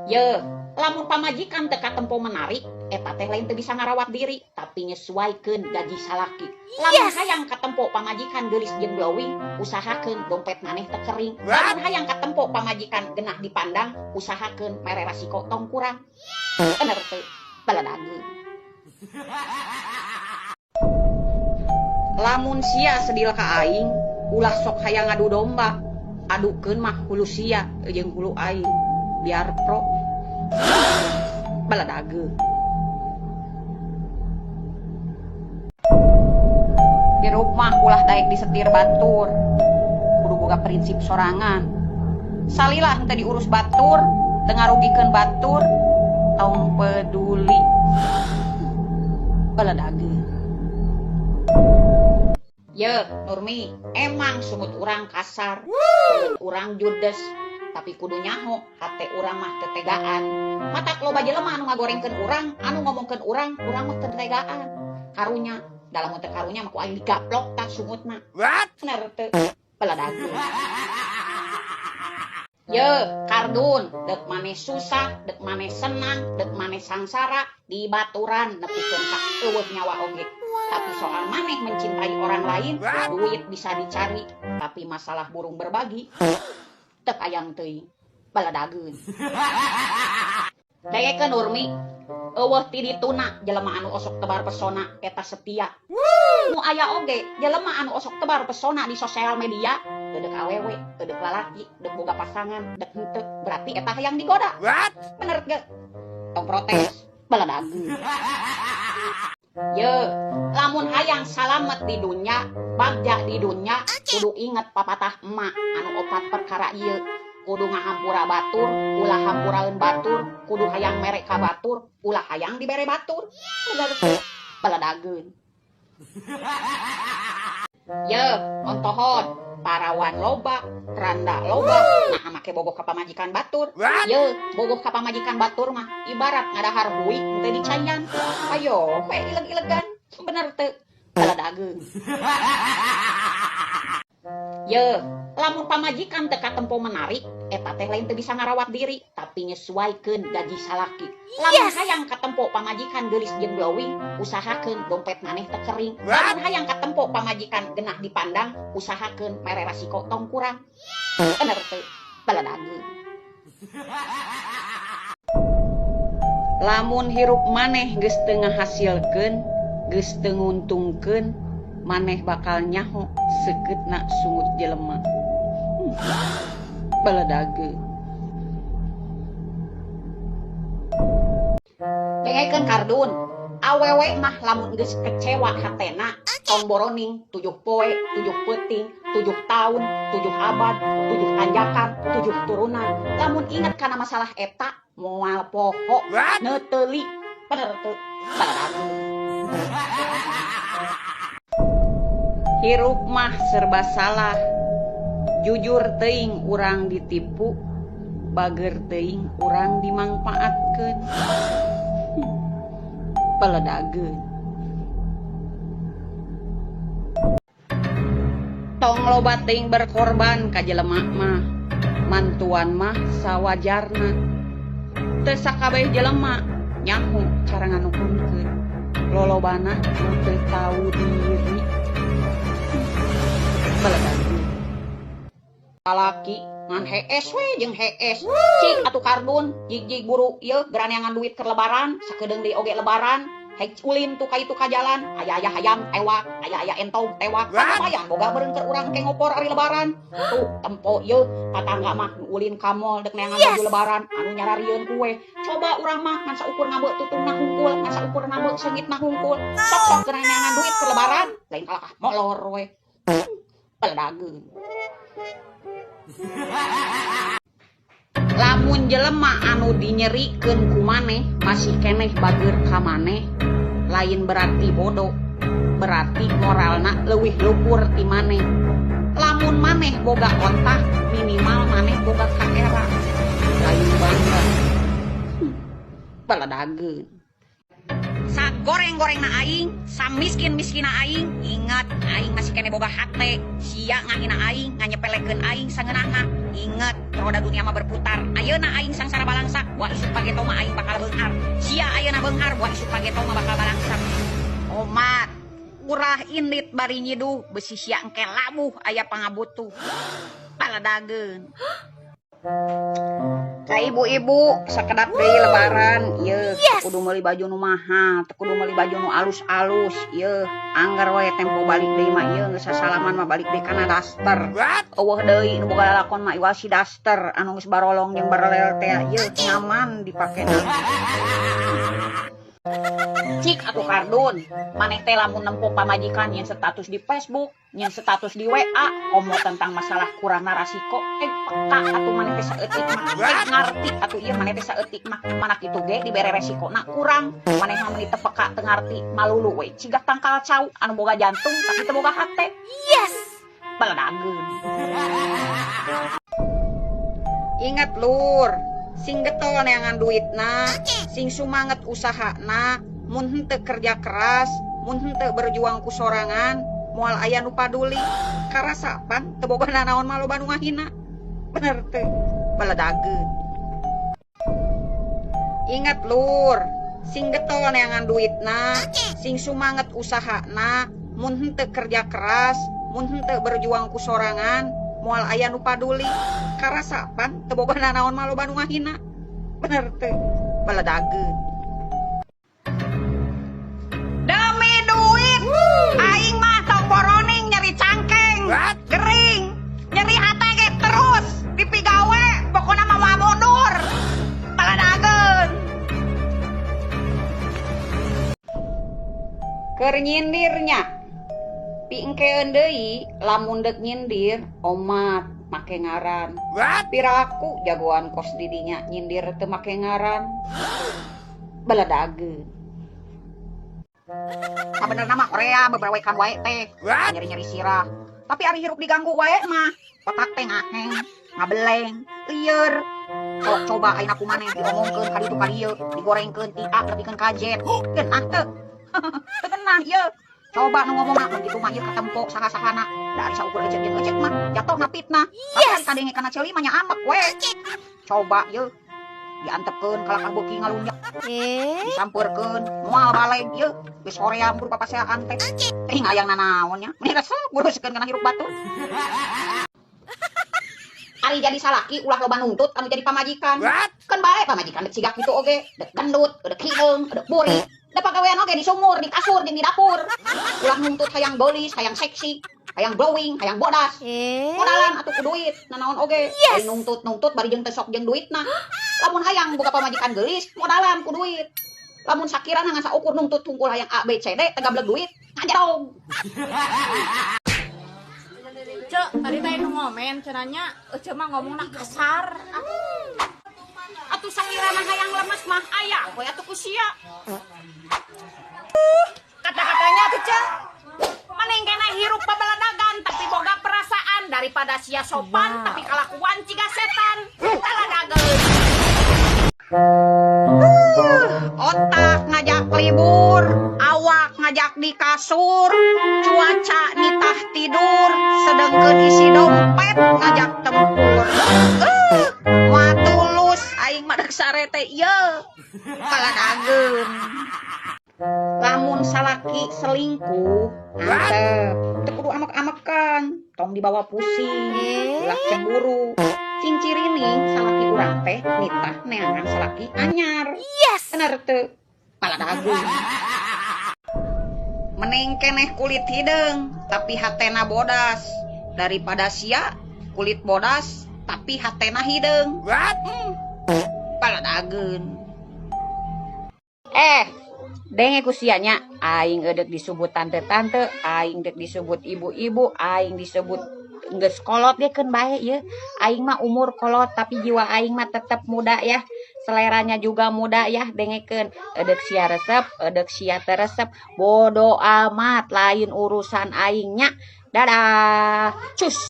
Ye, lamun pamajikan teu katempo menarik, eta teh lain teu bisa ngarawat diri, tapi nyesuaikeun gaji salaki. Lamun hayang katempo pamajikan geulis jeung glowing, usahakeun dompet maneh teu kering. Lamun hayang katempo pamajikan genah dipandang, usahakeun mere rasiko tong kurang. Bener teu? Baladageun. Lamun sia sedil ka aing, ulah sok hayang ngadu domba. Adukeun mah hulu sia jeung hulu aing, biar pro. Baladageun. Hirup mah ulah daek disetir batur, kudu boga prinsip sorangan. Salilah henteu diurus batur, teu ngarugikeun batur, tong peduli. Baladageun. Ye, Nurmi, emang sungut urang kasar, sungut urang judes, tapi kudu nyaho hate urang mah teu tegaan. Matak loba jelema anu ngagorengkeun urang, anu ngomongkeun urang, urang mah teu tegaan. Karunya, dalam teu karunya mah ku aing digaplok tah sungutna. Bener teu? Baladageun. Ye, kardun, dek maneh susah, dek maneh senang, dek maneh sangsara, dibaturan nepikeun ka eueuh nyawa oge. Tapi soal maneh mencintai orang lain, duit bisa dicari, tapi masalah burung berbagi teu kayang teuing. Baladageun. Dengekeun Nurmi, eueuh ti dituna jelema anu osok tebar pesona eta setia. Nu aya oge jelema anu osok tebar pesona di sosial media, teu deuk awewe, teu deuk lalaki, deuk boga pasangan, deuk henteu, berarti eta hayang digoda. Bener teu? Tong protes, baladageun. Ye, lamun hayang salamet di dunya, bagja di dunya, kudu inget papatah emak anu opat perkara ieu. Kudu ngahampura batur, ulah hampuraeun batur, kudu hayang mere ka batur, ulah hayang dibere batur. Bener teu? Baladageun. Ye, ontohon, parawan loba, randa loba, nah make bogoh ka pamajikan batur. Ye, bogoh ka pamajikan batur mah ibarat ngadahar buik teu dicayan. Ayo, we ileg-ilegan. Bener teu? Baladageun. Ye, lamun pamajikan teu katempo menarik, eta teh lain teu bisa ngarawat diri, tapi nyesuaikeun gaji salaki. Lamun hayang katempo pamajikan geulis jeung glowing, usahakeun dompet maneh teu kering. Lamun hayang katempo pamajikan genah dipandang, usahakeun mere rasiko tong kurang. Bener teu? Baladageun. Lamun hirup maneh geus teu ngahasilkeun, geus teu nguntungkeun, maneh bakal nyaho seukeutna sungut jelema. Baladageun. Dengekeun kardun, awewe mah lamun geus kecewa hatena, tong boroning 7 poe, 7 peuting, 7 taun, 7 abad, 7 tanjakan, 7 turunan. Lamun inget kana masalah eta, moal poho, neuteuli. Bener teu? Baladageun. Hirup mah serba salah. Jujur teuing urang ditipu, bager teuing urang dimangpaatkeun. Baladageun. Tong loba teuing berkorban ka jelema mah, mantuan mah sawajarna. Teu sakabeh jelema nyaho cara nganuhunkeun. Lolobana nu teu tau diri. Baladageun. Lalaki ngan hees we jeung hees. Cik atuh kardun, jig-jig buru ieu geraneangan duit keur lebaran, sakedeung deui oge lebaran. Hek ulin tu ka itu ka jalan, aya-aya hayam tewak, aya-aya entog tewak. Lumayan boga meureun keur urang ke ngopor ari lebaran. Tuh tempo ieu tatangga mah nu ulin ka mall dek neangan baju lebaran anu nyararieun kue. Coba urang mah ngan saukur ngabeu tutungna hungkul, ngan saukur ngabeu seungitna hungkul. Sok-sok keur neangan duit keur lebaran, lain kalakah molor we. Baladageun. Lamun jelema anu dinyerikeun ku maneh masih keneh bageur ka maneh, lain berarti bodoh, berarti moralna leuwih luhur ti maneh. Lamun maneh boga otak, minimal maneh boga kaera, lain bangga. Baladageun. Sagoreng-gorengna aing, samiskin-miskina aing, ingat aing masih keneh boga hate, sia ngahina aing, nganyepelekeun aing sangeunahna. Ingat, roda dunia mah berputar. Ayeuna aing sangsara balangsa, Buah isuk pageto mah aing bakal beunghar. Sia ayeuna beunghar, buah isuk pageto mah bakal balangsar. Omat, urah indit bari nyiduh, besi sia engke labuh aya pangabutuh. Paladageun. Ka ibu-ibu sakedap deui lebaran ieu kudu meuli baju nu mahal, teu kudu meuli baju nu alus-alus ieu. Angger we tempo balik deui mah ieu geus sasalaman mah balik deui kana daster. Eueuh deui nu boga lalakon mah iwal si daster anu geus barolong jeung barelel teh ieu nyaman dipakena. Cik atuh kardun, maneh teh lamun nempo pamajikan nyeun status di Facebook, nyeun status di WA, komo tentang masalah kurangna rasiko, peka atuh maneh teh saeutik mah, ngarti atuh ieu maneh teh saeutik mah, mana kitu ge dibere resikona kurang, maneh mah meuni teu peka teu ngarti, malulu we ciga tangkal cau anu boga jantung tapi teu boga hate. Yes. Baladageun. Ingat lur, sing getol neangan duitna, sing sumanget usahana, mun henteu kerja keras, mun henteu berjuang ku sorangan, moal aya nu paduli. Karasa pan teu boga nanaon mah loba nu ngahina. Bener teu? Baladageun. Ingat lur, sing getol neangan duitna, sing sumanget usahana, mun henteu kerja keras, mun henteu berjuang ku sorangan, moal aya nu paduli. Karasa pan teu boga nanaon mah loba nu ngahina. Bener teu? Baladageun. Demi duit, aing mah tong boroning nyeri cangkeng, gering, nyeri hate ge terus dipigawe, pokona mah moal mundur. Baladageun. Keur nyindirnya, piengkeun deui lamun deuk nyindir omat make ngaran. Piraku jagoan kos didinya nyindir teu make ngaran. Baladageun. Sabenerna mah Korea bebrawekan wae teh, nyeri-nyeri sirah. Tapi ari hirup diganggu wae mah, otak teh ngaheng, ngabeleng, lieur. Sok coba ayeuna ku maneh diomongkeun ka ditu ka dieu, digorengkeun ti A nepikeun ka Z. Geunah teu? Teu geunah ieu. Coba nu ngomongna mun kitu mah ieu katempo saha-sahana. Da ari saukur ecek jeung ecek mah jatohna fitnah. Yes. Tapi kadenge kana ceuli mah nya amek we. Coba ieu diantepkeun kalakah beuki ngalunjak. Disampeurkeun moal baleg ieu geus hoream buru papaseaan teh. Teh ngayang nanaon nya. Meni resep nguruskeun kana hirup batur. Ari jadi salaki ulah loba nuntut anu jadi pamajikan. Keun bae pamajikan deuk siga kitu oge, deuk gendut, deuk hideung, deuk burik. Da pagawean oge di sumur, di kasur, jeung di dapur. Ulah nuntut hayang geulis, hayang seksi, hayang glowing, hayang bodas. Modalan atuh ku duit, nanaon oge. Yes. Ari nuntut-nuntut bari jeung teu sok jeung duitna. Lamun hayang boga pamajikan geulis, modalan ku duit. Lamun sakirana ngan saukur nuntut tungkul hayang A B C D teu gablek duit, ngajerong. Cek, tadi teh nu ngomen cenanya, ece mah ngomongna kasar. Atuh sakirana hayang lemes mah aya we atuh ku sia. Kata-katanya tuh cek, mending kena hirup pabeladagan tapi boga perasaan daripada sia sopan tapi kalakuan ciga setan. Taladageun. Otak ngajak libur, awak ngajak di kasur, cuaca nitah tidur, sedengkeun isi dompet ngajak tempur. Moal tulus aing mah deuk sare teh ieu. Paladageun. Lamun salaki selingkuh, antep, teu kudu amek-amekan, tong dibawa pusing, ulah cemburu. Cing-cirining salaki urang teh nitah neangan salaki anyar. Yes. Bener teu? Paladageun. Mending keneh kulit hideung tapi hatena bodas daripada sia kulit bodas tapi hatena hideung. Paladageun. Denge ku sia nya, aing eudek disebut tante-tante, aing deuk disebut ibu-ibu, aing disebut geus kolot ge keun bae ieu. Aing mah umur kolot tapi jiwa aing mah tetep muda ya. Seleranya juga muda ya, dengekeun. Eudek sia resep, eudek sia teu resep, bodo amat lain urusan aing nya. Dadah. Cus.